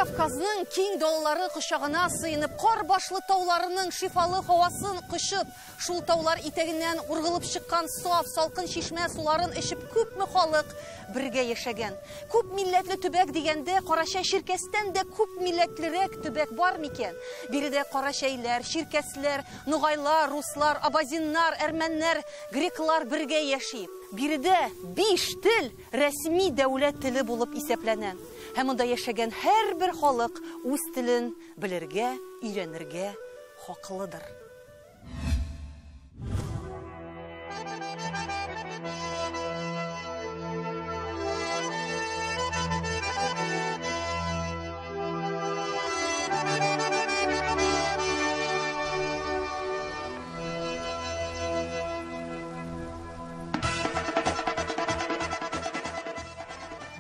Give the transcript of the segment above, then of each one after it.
Кавказның киң далалары кочагына сыенып, кар башлы тауларының шифалы һавасын кочып, шул таулар итәгеннән ургылып чыккан саф, салкын чишмә суларын эчеп күпме халык бергә яшәгән. Күп милләтле төбәк дигәндә, Карачай Чиркәстән дә күп милләтлерәк төбәк бар микән? Биредә карачайлар, чиркәсләр, ногайлар, руслар, абазиннар, әрмәннәр, греклар бергә яши. Биредә 5 тел рәсми дәүләт теле булып исәпләнә. Һәм монда яшәгән һәрбер халык үз телен белергә, өйрәнергә хаклыдыр.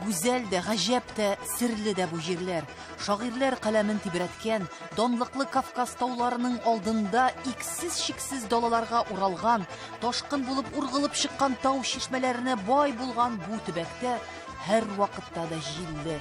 Гүзәл дә, гаҗәп тә, серле дә бу җирләр. Шагыйрьләр каләмен тибрәткән, данлыклы Кавказ тауларының алдында иксез-чиксез далаларга уралган, ташкын булып ургылып чыккан тау чишмәләренә бай булган бу төбәктә һәр вакытта да җилле.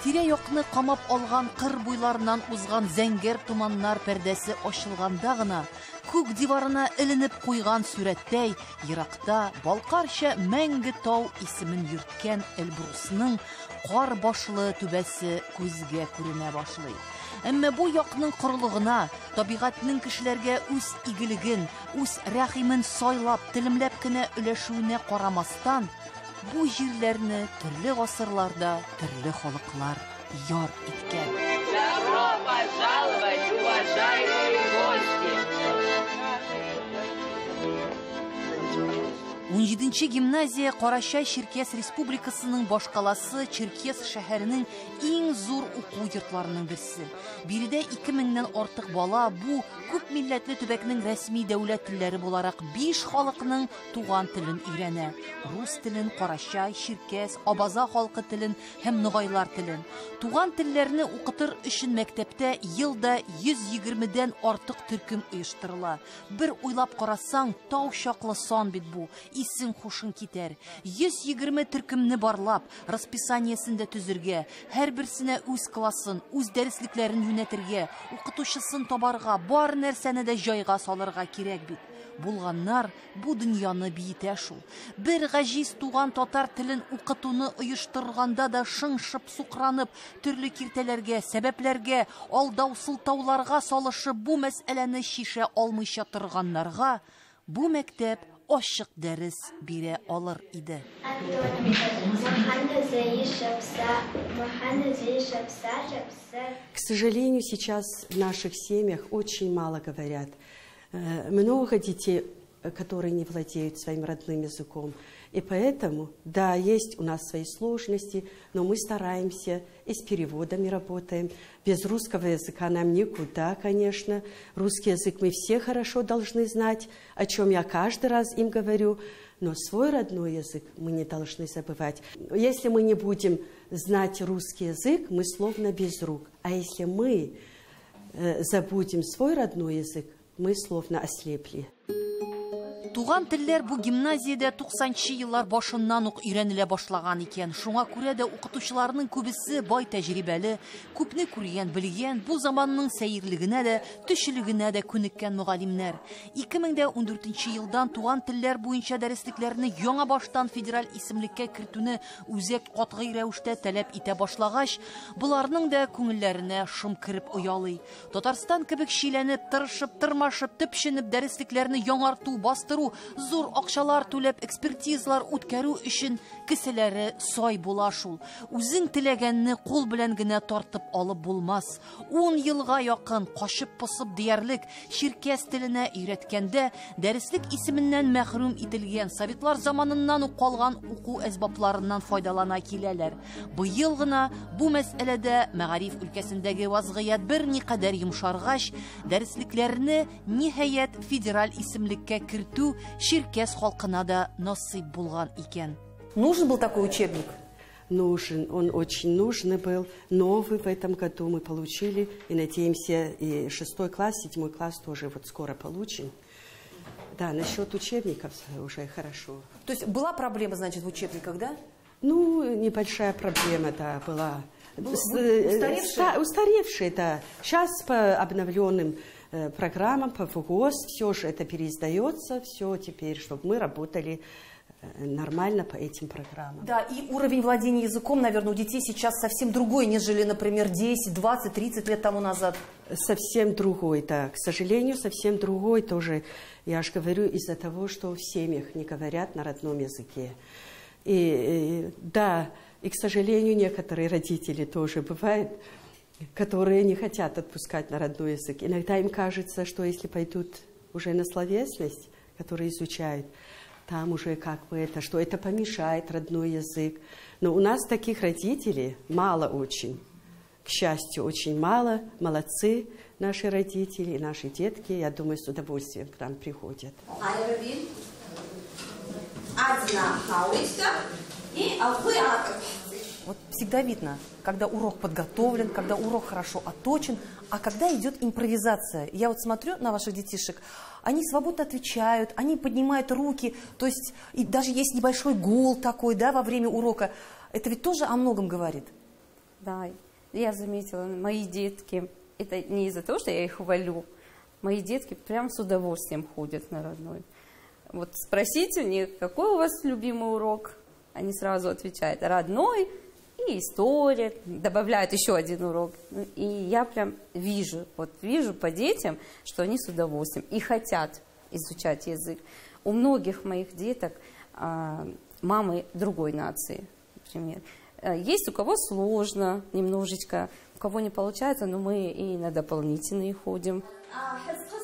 Тирә-якны камап алган кыр буйларыннан узган зәңгәр томаннар пәрдәсе ачылганда гына, күк диварына эленеп куйган сүрәттәй, еракта Балкарча мәңге тау исемен йөрткән Эльбрусның кар башлы түбәсе күзгә күренә башлый. Әмма бу якның корылыгына, табигатьнең кешеләргә үз игелеген, үз рәхимен сайлап, телемләп кенә өләшүенә карамастан, бу җирләрне төрле гасырларда төрле халыклар яр иткән. Добро пожаловать, уважаемые гости! 17-нче гимназия Карачай Черкес Республикасының башкаласы Черкес шәһәренең иң зур уку йортларының берсе. Биредә 2000-нән артык бала бу күп милләтле төбәкнең рәсми дәүләт телләре буларак 5 халыкның туган телен өйрәнә. Рус телен, Карачай, Черкес, Абаза халкы телен һәм ногайлар телен. Туган телләрне укытыр өчен мәктәптә елда 120-дән артык төркем оештырыла. Бер уйлап карасаң, тау чаклы сан бит бу. Исең хушың китәр. 120 төркемне барлап, расписаниесен дә төзергә, һәрберсенә үз классын, үз дәреслекләрен юнәтергә, укытучысын табарга, бар нәрсәне дә җайга салырга кирәк бит. Булганнар бу дөньяны биетә шул. Бер гаҗиз туган татар телен укытуны оештырганда да шыңшып сукранып, төрле киртәләргә, сәбәпләргә, алдау сылтауларга салышып бу мәсьәләне чишә алмыйча торганнарга бу мәктәп ачык дәрес бирә алыр иде. К сожалению, сейчас в наших семьях очень мало говорят. Много детей, которые не владеют своим родным языком. И поэтому, да, есть у нас свои сложности, но мы стараемся и с переводами работаем. Без русского языка нам никуда, конечно. Русский язык мы все хорошо должны знать, о чем я каждый раз им говорю. Но свой родной язык мы не должны забывать. Если мы не будем знать русский язык, мы словно без рук. А если мы забудем свой родной язык, мы словно ослепли. Туган телләр бу гимназиядә 90-нчы еллар башыннан ук өйрәнелә башлаган икән. Шуңа күрә дә укытучыларның күбесе бай тәҗрибәле, күпне күргән, белгән, бу заманның сәерлегенә дә, төчелегенә дә күнеккән мөгаллимнәр. 2014 елдан туган телләр буенча дәреслекләрне яңа баштан федераль исемлеккә кертүне үзәк катгый рәвештә таләп итә башлагач, боларның да күңелләренә шом кереп оялый. Татарстан кебек чиләнеп, тырышып, тырмашып, төпченеп дәреслекләрне яңарту, бастыру, зур акчалар түләп экспертизалар үткәрү өчен кесәләре сай була шул. Үзең теләгәнне кул белән генә тартып алып булмас. 10 елга якын качып-посып диярлек чиркәс теленә өйрәткәндә дәреслек исеменнән мәхрүм ителгән советлар заманыннан ук калган уку әсбапларыннан файдалана киләләр. Быел гына бу мәсьәләдә мәгариф өлкәсендәге вазгыять берникадәр йомшаргач, дәреслекләрне ниһаять федераль исемлеккә кертү чиркәс халкына да насыйп булган икән. Нужен был такой учебник? Нужен, он очень нужный был. Новый в этом году мы получили. И надеемся, и 6 класс, 7 класс тоже вот скоро получим. Да, насчет учебников уже хорошо. То есть была проблема, значит, в учебниках, да? Ну, небольшая проблема, да, была. Устаревшие? Устаревшие, да. Сейчас по обновленным программам, по ФГОС, все же это переиздается, все теперь, чтобы мы работали нормально по этим программам. Да, и уровень владения языком, наверное, у детей сейчас совсем другой, нежели, например, 10, 20, 30 лет тому назад. Совсем другой, да. К сожалению, совсем другой тоже. Я же говорю, из-за того, что в семьях не говорят на родном языке. И да, и, к сожалению, некоторые родители тоже бывают, которые не хотят отпускать на родной язык. Иногда им кажется, что если пойдут уже на словесность, которую изучают, там уже как бы это, что это помешает родной язык. Но у нас таких родителей мало очень. К счастью, очень мало. Молодцы наши родители, наши детки. Я думаю, с удовольствием к нам приходят. Вот всегда видно, когда урок подготовлен, когда урок хорошо отточен, а когда идет импровизация. Я вот смотрю на ваших детишек, они свободно отвечают, они поднимают руки, то есть и даже есть небольшой гул такой, да, во время урока. Это ведь тоже о многом говорит. Да, я заметила, мои детки, это не из-за того, что я их хвалю, мои детки прям с удовольствием ходят на родной. Вот спросите у них, какой у вас любимый урок, они сразу отвечают, родной и история, добавляют еще один урок. И я прям вижу, вот вижу по детям, что они с удовольствием и хотят изучать язык. У многих моих деток мамы другой нации, например. Есть у кого сложно немножечко, у кого не получается, но мы и на дополнительные ходим.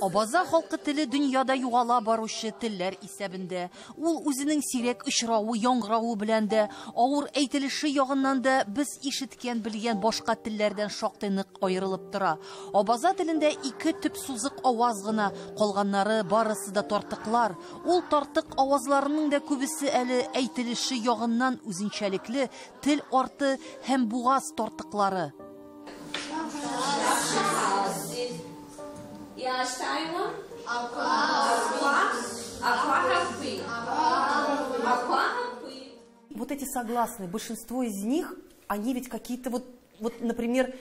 Абаза халкы теле дөньяда югала баручы телләр исәбендә. Ул үзенең сирәк очравы, яңгыравы белән дә, авыр әйтелеше ягыннан да без ишеткән, белгән башка телләрдән шактый нык аерылып тора. Абаза телендә ике төп сузык аваз гына, калганнары барысы да тартыклар. Ул тартык авазларының да күбесе әле әйтелеше ягыннан үзенчәлекле тел арты һәм бугаз тартыклары. Вот эти согласные, большинство из них, они ведь какие-то вот, например,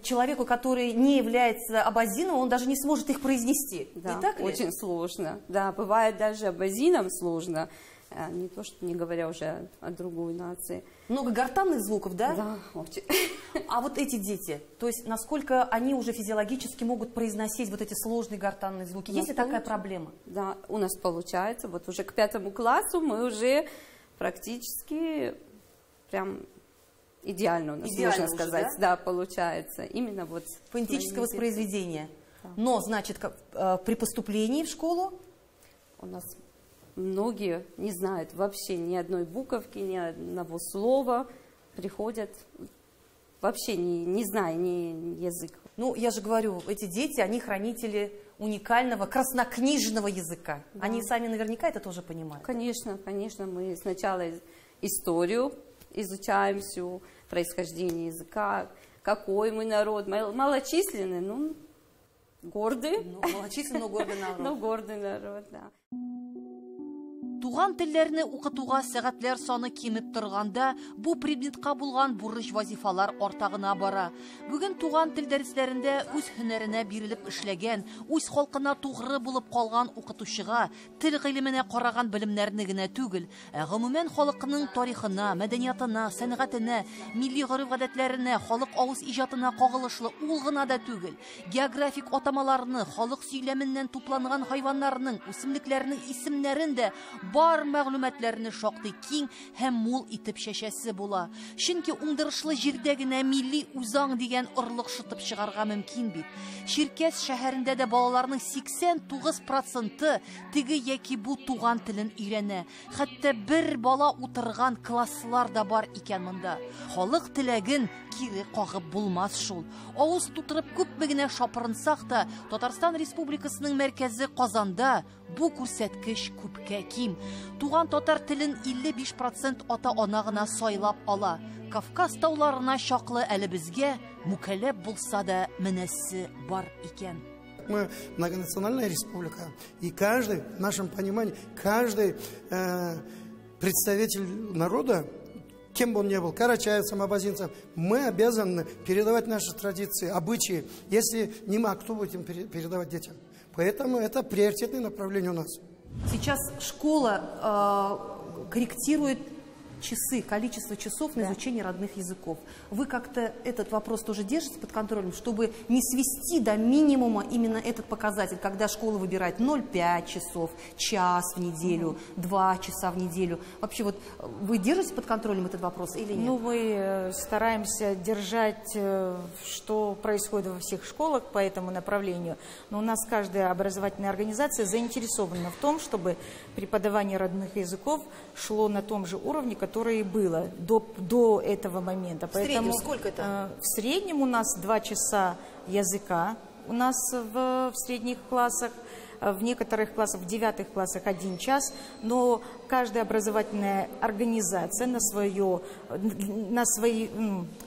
человеку, который не является абазином, он даже не сможет их произнести. Да, не так ли? Очень сложно. Да, бывает даже абазинам сложно. Не то, что не говоря уже о другой нации. Много гортанных звуков, да? Да, очень. А вот эти дети, то есть насколько они уже физиологически могут произносить вот эти сложные гортанные звуки? Есть ли такая проблема? Да, у нас получается. Вот уже к 5 классу мы уже практически прям идеально у нас, идеально можно сказать. Уже, да? Да, получается. Именно вот фонетическое воспроизведение. Да. Но, значит, при поступлении в школу у нас многие не знают вообще ни одной буковки, ни одного слова, приходят вообще не зная ни язык. Ну, я же говорю, эти дети, они хранители уникального краснокнижного языка. Да. Они сами наверняка это тоже понимают. Конечно, конечно. Мы сначала историю изучаем всю, происхождение языка, какой мы народ, малочисленный, ну, гордый. Ну, малочисленный, но гордый народ. Но гордый народ, да. Туган телләрне укытуга сәгатьләр саны кимеп торганда, бу предметка булган бурыч вазифалар арта гына бара. Бүген туган тел дәресләрендә үз һөнәренә бирелеп эшләгән, үз халкына тугры булып калган укытучыга тел гыйлеменә караган белемнәрне генә түгел, ә гомумән халыкның тарихына, мәдәниятына, сәнгатенә, милли гореф-гадәтләренә, халык авыз иҗатына кагылышлы ул гына да түгел, географик атамаларны, халык сөйләменнән тупланган хайваннарның, үсемлекләрнең исемнәрен дә бар мәгълүматларны шактый киң һәм мул итеп чәчәсе була. Чөнки уңдырышлы җирдә генә милли үзаң дигән орлык шытып чыгарга мөмкин бит. Чиркәс шәһәрендә дә балаларның 89% теге яки бу туган телен өйрәнә. Хәтта бер бала утырган класслар да бар икән монда. Халык теләген кире кагып булмас шул. Авыз тутырып күпме генә шапырынсак та, Татарстан Республикасының мәркәзе Казанда бу күрсәткеч күпкә ким. Туган татар телен 55% ата-ана гына сайлап ала. Кавказ тауларына чаклы әле безгә мүкәләп булса да менәсе бар икән. Мы многонациональная республика, и каждый, в нашем понимании, каждый представитель народа Кем бы он ни был, карачаевцем, абазинцем, мы обязаны передавать наши традиции, обычаи. Если не мы, а кто будет им передавать детям? Поэтому это приоритетное направление у нас. Сейчас школа корректирует часы, количество часов на изучение родных языков. Вы как-то этот вопрос тоже держите под контролем, чтобы не свести до минимума именно этот показатель, когда школа выбирает 0,5 часов, час в неделю, 2 часа в неделю. Вообще вот вы держите под контролем этот вопрос или нет? Ну, мы стараемся держать, что происходит во всех школах по этому направлению, но у нас каждая образовательная организация заинтересована в том, чтобы преподавание родных языков шло на том же уровне, которое и было до этого момента. В среднем сколько это? В среднем у нас 2 часа языка у нас в средних классах, в некоторых классах, в 9 классах 1 час, но каждая образовательная организация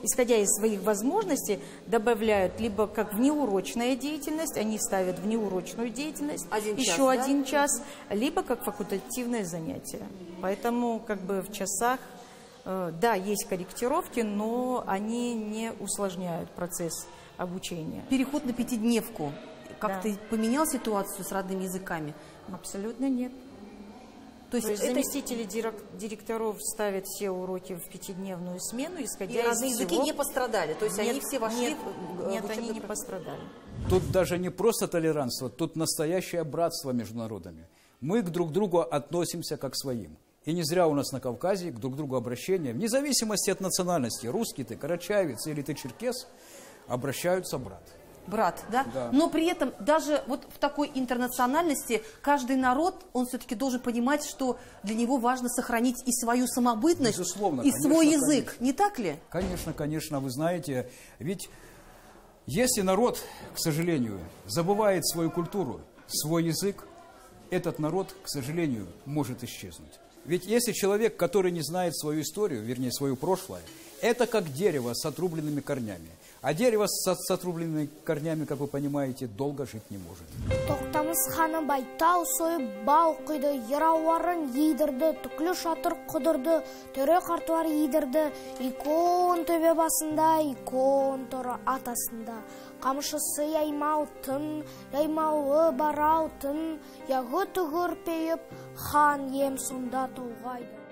исходя из своих возможностей, добавляют либо как внеурочная деятельность, они ставят внеурочную деятельность, еще 1 час, либо как факультативное занятие. Поэтому как бы в часах, да, есть корректировки, но они не усложняют процесс обучения. Переход на 5-дневку как-то поменял ситуацию с родными языками? Абсолютно нет. То есть заместители директоров ставят все уроки в 5-дневную смену, исходя из родные языки не пострадали? То есть они все вошли? Нет, они не пострадали. Тут даже не просто толерантство, тут настоящее братство между народами. Мы к друг другу относимся как к своим. И не зря у нас на Кавказе к друг другу обращение, вне зависимости от национальности, русский ты, карачаевец или ты черкес, обращаются брат. Брат, да? Да. Но при этом даже вот в такой интернациональности каждый народ, он все-таки должен понимать, что для него важно сохранить и свою самобытность, безусловно, и конечно, свой язык. Конечно. Не так ли? Конечно, конечно. Вы знаете, ведь если народ, к сожалению, забывает свою культуру, свой язык, этот народ, к сожалению, может исчезнуть. Ведь если человек, который не знает свою историю, вернее, свое прошлое, это как дерево с отрубленными корнями. А дерево с отрубленными корнями, как вы понимаете, долго жить не может. Тоқтамыс ханы байтал сойып бау құйды, ерауларын едірді, түклі шатыр құдырды, төре қартуар едірді, икон төбе басында, икон торы атасында. Қамшысы яймаутын, яймауы бараутын, яғы түгір пейіп, хан ем сонда толғайды.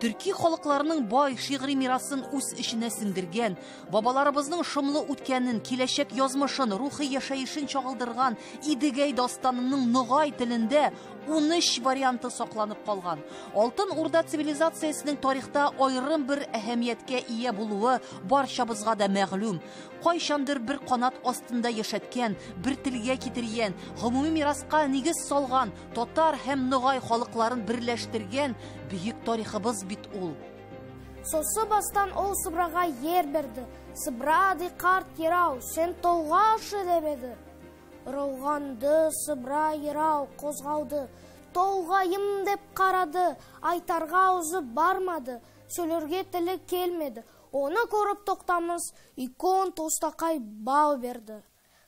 Төрки халыкларының бай шигъри мирасын үз эченә сеңдергән, бабаларыбызның шомлы үткәнен, киләчәк язмышын, рухи яшәешен чагылдырган Идегәй дастанының ногай телендә 13 варианты сакланып калган. Алтын Урда цивилизациясенең тарихта аерым бер әһәмияткә ия булуы барчабызга да мәгълүм. Кайчандыр бер канат астында яшәткән, бер телгә китергән, гомуми мираска нигез салган, татар һәм ногай халыкларын берләштергән бөек тарихыбыз бит ул. Сосы бастан ол Сыбраға ер берді. Сыбра ди қарт ерау, сен толғашы деп еді. Ырылғанды Сыбра ерау қозғалды. Толғайым деп қарады, айтарға аузы бармады, сөйлерге тілі келмеді. Оны көріп Тоқтамыс икон тостақай бау берді.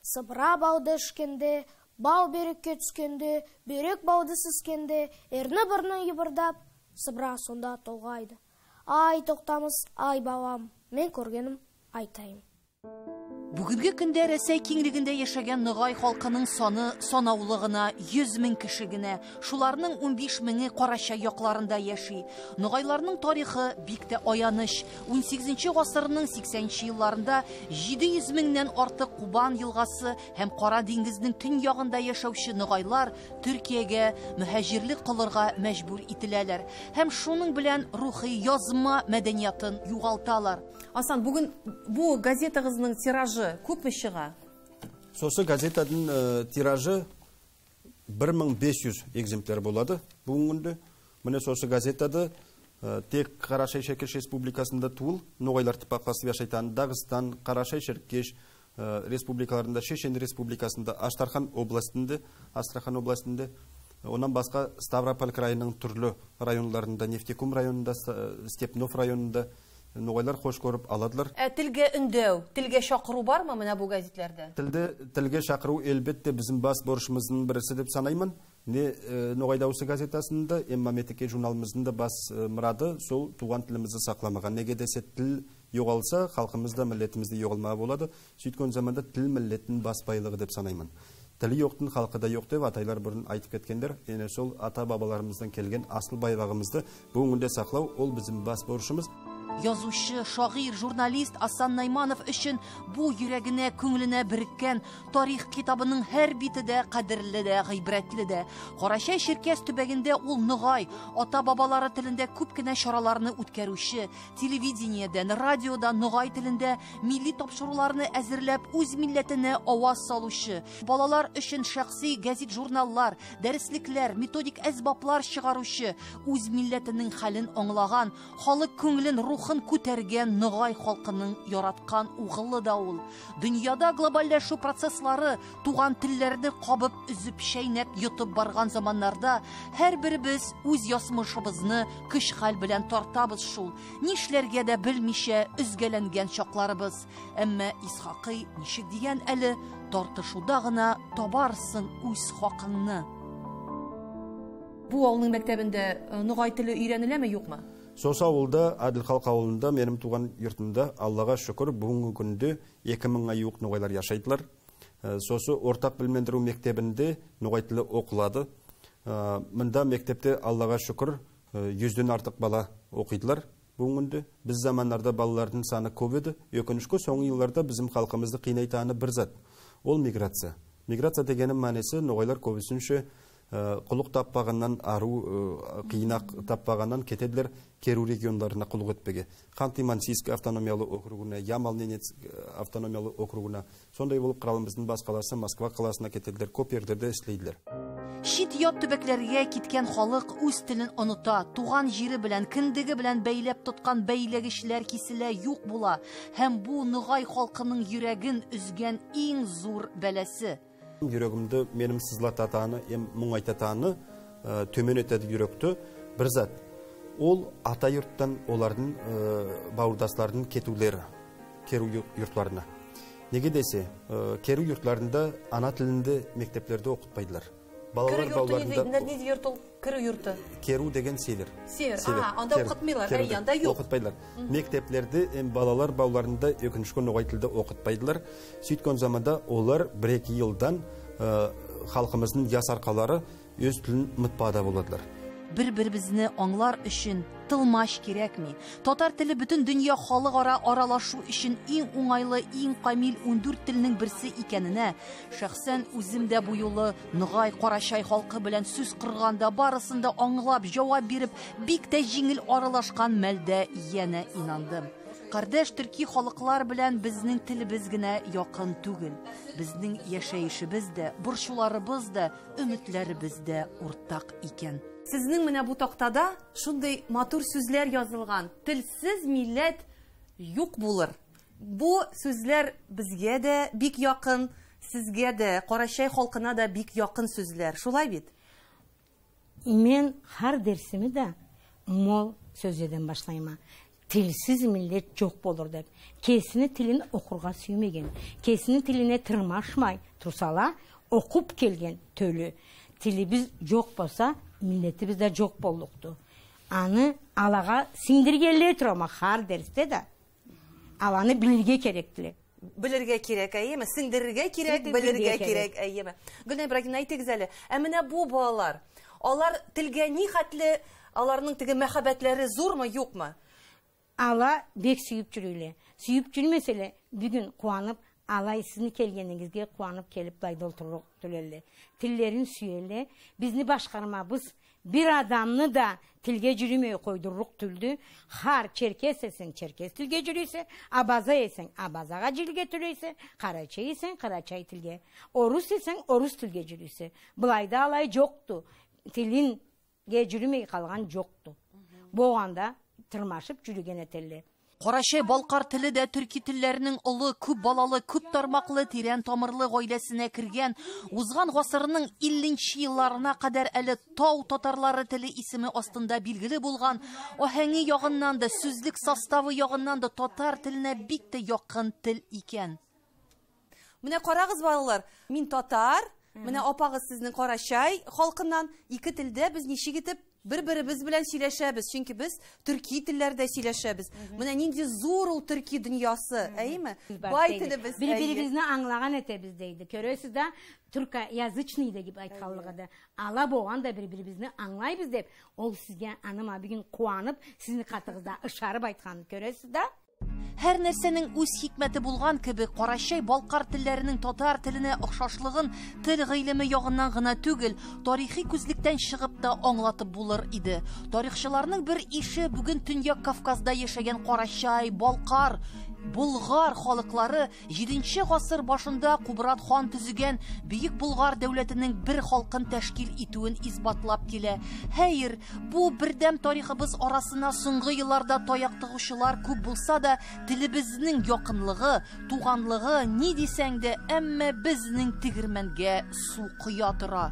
Сыбра бауды ішкенде, бау берекке түскенде, берек бауды сіскенде, ерні бірні ебірдап, Сыбра сонда толғайды. Ай, Тоқтамыс, ай балам, мен көргенім айтайым. Бүгінгі күндә Рәсәй киңлегендә яшәгән ногай халкының саны санаулы гына 100 мең кеше генә. Шуларның 15 меңе Карачай якларында яши. Ногайларның тарихы бик тә аяныч. 18 гасырның 80 елларында 700 меңнән артык Кубан елгасы һәм Кара диңгезнең төньягында яшәүче ногайлар Төркиягә мөһаҗирлек кылырга мәҗбүр ителәләр һәм шуның белән рухи язма мәдәниятын югалталар. Асан, бүген бу газетагызның тиражы күпме чыга? Сосы газетаның тиражы 1500 экземпляр болады бүгінгі күнде. Міне сосы газетада тек Карачай-Черкеш Республикасында туыл, Ноғайлар тіпақласып яшайтан Дағыстан, Карачай-Черкеш республикаларында, Шешен Республикасында, Астрахан областында, онан басқа Ставрополь крайының түрлі районларында, Нефтекум районында, Степнов районында Ноғайлар хош көріп аладылар. Ә тілге үндеу, тілге шақыру бар ма мына бұл газетлерде? Тілге шақыру әлбетте біздің бас борышымыздың бірісі деп санаймын. Не Ноғай дауысы газетасында, эм Маметеке журналымыздың да бас мұрады сол туған тілімізді сақламаған. Неге десе тіл жоғалса, халқымыз да, милләтіміз де жоғалмаа болады. Сөйткен заманда тіл милләттің бас байлығы деп санаймын. Тілі жоқтың халқы да жоқ деп атайлар бұрын айтып кеткендер. Ене сол ата бабаларымыздан келген асыл байлығымызды бүгінгі сақлау ол біздің бас борышымыз. Язучы, шагыйрь, журналист Асан Найманов өчен бу йөрәгенә, күңеленә береккән тарих китабының һәр бите дә кадерле дә, гыйбрәтле дә. Карачай Черкес төбәгендә ул ногай, ата-бабалары телендә күп кенә чараларны үткәрүче, телевидениедән, радиодан ногай телендә милли тапшыруларны әзерләп үз милләтенә аваз салучы, балалар өчен шәхси газет-журналлар, дәреслекләр, методик әсбаплар чыгаручы, үз милләтенең хәлен аңлаган, халык күңелен, рухын күтәргән ногай халкының яраткан угылы да ул. Дөньяда глобальләшү процесслары туган телләрне кабып, өзеп, чәйнәп, йотып барган заманнарда һәрберебез үз язмышыбызны көч-хәл белән тартабыз шул. Нишләргә дә белмичә өзгәләнгән чакларыбыз. Әмма Исхакый ничек дигән әле, тартышуда гына табарсың үз хакыңны. Бу авылның мәктәбендә ногай теле өйрәнеләме, юкмы? Соса ауылда, Әділ халқ ауылында, менің туған йұртымда, Аллаға шүкір, бүгінгі күнде 2000-ға жуық ноғайлар яшайдылар. Сосы ортақ білімдендіру мектебінде ноғай тілі оқылады. Мында мектепте Аллаға шүкір 100-ден артық бала оқидылар бүгінгі күнде. Біз замандарда балалардың саны көп еді. Өкінішке, соңғы жылдарда біздің халқымызды қинайтаны бір зат. Ол миграция. Миграция дегенің мәнесі ноғайлар көбісінше құлық таппағаннан, ару қиынақ таппағаннан кетеділер керу региондарына құлық етпеге. Ханты-Мансийск автономиялы округына, Ямал-Ненец автономиялы округына, сондай болып құралымыздың бас қаласы Москва қаласына кетеділер, көп жерлерде істейділер. Чит ят төбәкләргә киткән халык үз телен оныта, туган җире белән, кендеге белән бәйләп тоткан бәйләгечләр киселә, юк була. Һәм бу ногай халкының йөрәген өзгән иң зур бәласе. Жүрегімді менің сызлататаны, мұңайтатаны, төмен өтеді жүректі бір зат. Ол ата yurttan олардың бауырдасларының кетулері, керу yurtlarına. Неге десе, керу yurtlarында ана тілінде мектеплерде оқытпайдылар. Балалар бауырларында не йорт ул? Керу йорты. Керу деген север. Север. Анда оқытмайлар, әй, анда юк. Оқытпайлар. Мектеплерде балалар бауырларында өкінішке ноғай тілді оқытпайдылар. Сөйткен заманда олар 1-2 елдан халқымыздың яс арқалары өз тілін ұмытпада боладылар. Бер-беребезне аңлар өчен тылмач кирәкми. Татар теле бөтен дөнья халыкара аралашу өчен иң уңайлы, иң камил 14 телнең берсе икәненә шәхсән үзем дә бу юлы ногай Карачай халкы белән сүз кырганда барысын да аңлап, җавап биреп, бик тә җиңел аралашкан мәлдә янә инандым. Кардәш төрки халыклар белән безнең телебез генә якын түгел. Безнең яшәешебез дә, борчуларыбыз да, өметләребез дә уртак икән. Сезнең менә бу тактада шундый матур сүзләр язылган. Телсез милләт юк булыр. Бу сүзләр безгә дә бик якын, сезгә дә, Карачай халкына да бик якын сүзләр. Шулай бит? Мен һәр дәрсемне дә мол сүзләрдән башлаймын. Tilsiz millet çok olur dep. Kesini tilini okurga süymegen, kesini tiline tırmaşmay tursala okup kelgen tölü. Tili biz yok bolsa milletimiz de yok bolluktu. Anı alağa sindirgenliği turama har derste de. Alanı bilirge kerektili. Bilirge kerek, әйеме? Сиңдерергә кирәк, белергә кирәк, әйеме? Гөлнар Ибрагимовна, әйтегез әле, ә менә бу балалар, алар телгә ни хәтле, аларның теге мәхәббәтләре зурмы, юкмы? Ала бек сүйіп жүрүйле. Сүйіп жүрмесе бүгін қуанып, алай сізні келгеніңізге қуанып келіп былай долтуруп төлелі. Тиллерин сүйелі. Bizni başkarmabız bir adamны da tilge жүрмей койдурук түлдү. Хар черкес эсең черкес tilге жүрүйсө, abaza эсең абазага жилге түлөйсө, карачай эсең карачай tilге, орус эсең орус tilге жүрүйсө. Былайда алай жокту. Тилинге жүрмей калган жокту. Болганда тырмашып жүрген этелли. Карачай-балкар теле дә төрки телләренең олы, күп балалы, күп тармаклы, тирән тамырлы гаиләсенә кергән. Узган гасырның 50 елларына кадәр әле тау татарлары теле исеме астында билгеле булган, аһәңе ягыннан да, сүзлек составы ягыннан да татар теленә бик тә якын тел икән. Менә карагыз, балалар, мин татар, менә апагыз сезнең Карачай халкыннан, ике телдә без ничек итеп бер-беребез белән сөйләшәбез, чөнки без төрки телләрдә сөйләшәбез. Менә нинди зур ул төрки дөньясы, әйеме? Бай телебез. Бер-беребезне аңлаган әтәбез дейdi. Көрәсез дә, түркоязычный дип әйткәнлыгы да. Ала булган да бер-беребезне аңлайбыз дип, ул сезгә аныма бүген куанып, сезне катыгызда ышарып әйткән. Көрәсез дә? Һәр нәрсәнең үз хикмәте булган кебек, Карачай-балкар телләренең татар теленә охшашлыгын тел гыйлеме ягыннан гына түгел, тарихи күзлектән чыгып та аңлатып булыр иде. Тарихчыларның бер ише бүген Төньяк Кавказда яшәгән Карачай, Балкар, Болгар халыклары 7 гасыр башында Кубрат хан төзегән Бөек Болгар дәүләтенең бер халкын тәшкил итүен исбатлап килә. Хәер, бу бердәм тарихыбыз арасына соңгы елларда таяк тыгучылар күп булса да, телебезнең якынлыгы, туганлыгы ни дисәң дә, әмма безнең тегермәнгә су коя тора.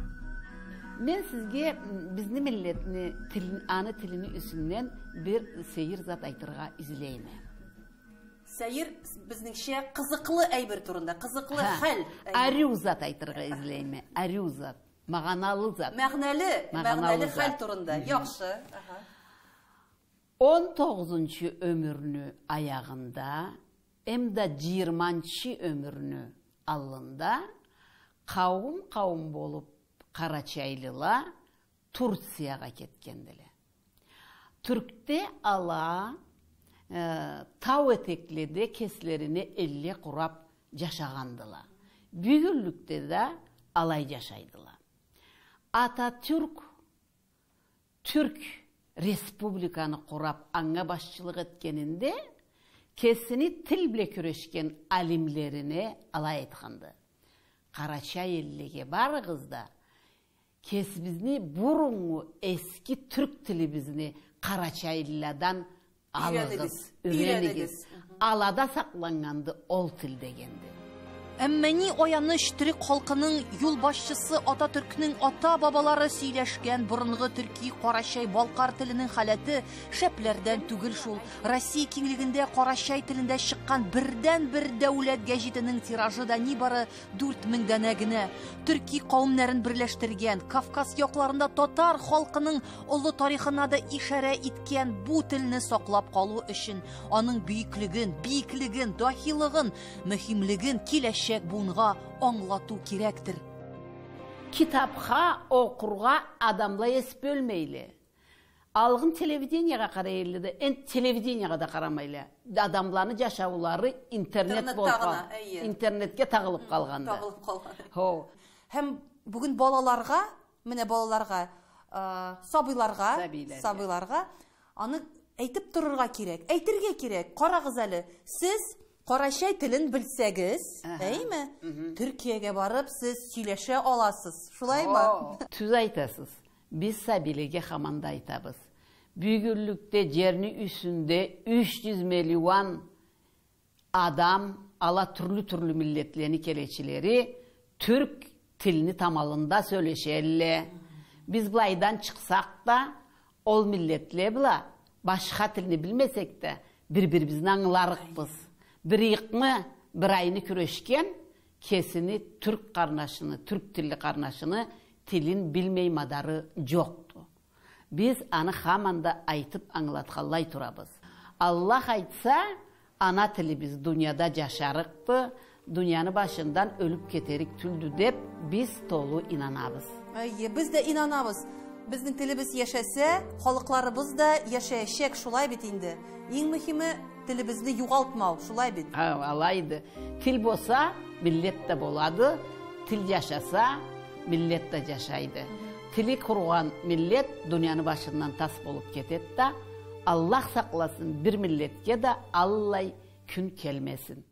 Мен сезгә безнең милләтне, аны телене үсеннән бер сәер зат әйтергә изләйме. Сәер безнеңчә кызыклы әйбер турында, кызыклы хәл. Арю зат әйтергә изләйме? Арю зат, мәгънәле зат. Мәгънәле хәл турында. Яхшы. 19-нчы ömürünü ayağında, hem de 20-нчы ömürünü alında kavum-kavum bolup Karaçaylıla Турцияга кеткендиле. Түркте ала тау этекледе кеслерини элле курап жашагандыла. Бүгүнлүктө да алай жашайдыла. Ататүрк Түрк республиканы курап аңа башчылык эткенинде кесини тил биле күрөшкөн алимлерине алай айтканды. Карачай эллеге барыгыз да кесибизни бурунгу эски түрк тилибизни Карачайлыдан алыгыз, үйренигиз. Алада сакланганды ол тил дегенди. Әмма ни аяныч, төрек халкының юлбашчысы Ататүркнең ата-бабалары сөйләшкән борынгы төрки Карачай-балкар теленең халәте шәпләрдән түгел шул. Россия киңлегендә Карачай телендә чыккан бердән-бер дәүләт гәҗитенең тиражы да нибары 4000 данә генә. Төрки кавемнәрен берләштергән, Кавказ якларында татар халкының олы тарихына да ишарә иткән бу телне саклап калу өчен аның бөеклеген, биеклеген, дахилыгын, мөһимлеген киләчәк буынга аңлату кирәктер. Китапха окурга адамла эс бөлмейле. Алгын телевидениега карайлы да, эн телевидениега да карамайлы. Адамланы жашаулары интернет болуп калган. Интернетке тагылып калган да. Тагылып калган. Хо. Һәм бүген балаларга, менә балаларга, сабыйларга, сабыйларга аны әйтеп торырга кирәк. Әйтергә кирәк. Карагыз әле, сез Карачай телен белсәгез, әйме? Төркиягә барып сез сөйләшә аласыз. Шулаймы? Түз айтасыз. Биз сабилеге хаманда айтабыз. Бүгүнлүктө жернин үстүндө 300 миллион адам, ала түрлүү-түрлүү миллетлерин келечилери түрк тилini тамалында сөйлөшөллө. Биз булайдан чыксак да, ол миллетлер була башка тилни билмесек да бири-бирибизди аңларыкпыз. Бир ыйыкмы, бир айны күрөшкөн кесини түрк карнашыны, түрк тилли карнашыны тилин билмей мадары жокту. Биз аны хаманда айтып аңлатканлай турабыз. Аллах айтса, ана тилибиз дуньяда жашарыкты, дуньяны башындан өлүп кетерик түлдү деп биз толу инанабыз. Әйе, биз да инанабыз. Безнең телебез яшәсә, халыкларыбыз да яшәячәк, шулай бит инде. Иң мөһиме телебезне югалтмау, шулай бит. Алайды. Тил болса, миллет те болады. Тил жашаса, миллет те жашайды. Тили курган миллет дуньяны башынан тас болуп кетет да, Аллах сакласын бир миллетке да аллай күн келмесин.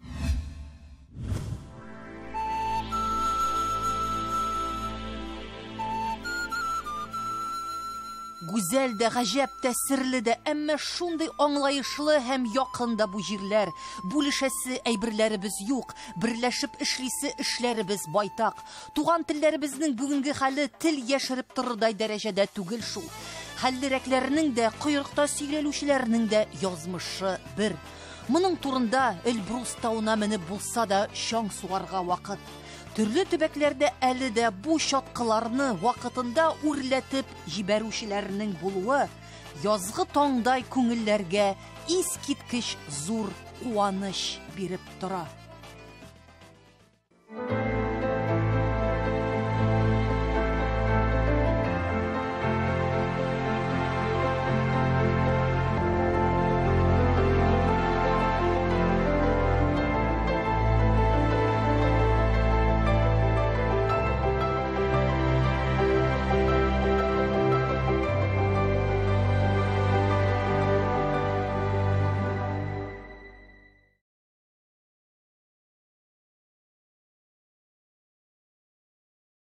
Гүзәл дә, гаҗәп тә, серле дә, әмма шундый аңлаешлы һәм якын да бу җирләр. Бүлешәсе әйберләребез юк, берләшеп эшлисе эшләребез байтак. Туган телләребезнең бүгенге хәле тел яшереп торырдай дәрәҗәдә түгел шул. Хәллерәкләрнең дә, койрыкта сөйрәлүчеләрнең дә язмышы бер. Моның турында Эльбрус тавына менеп булса да чаң сугарга вакыт. Төрле төбәкләрдә әле дә бу чаткыларны вакытында үрләтеп җибәрүчеләрнең булуы язгы таңдай күңелләргә искиткеч зур куаныч биреп тора.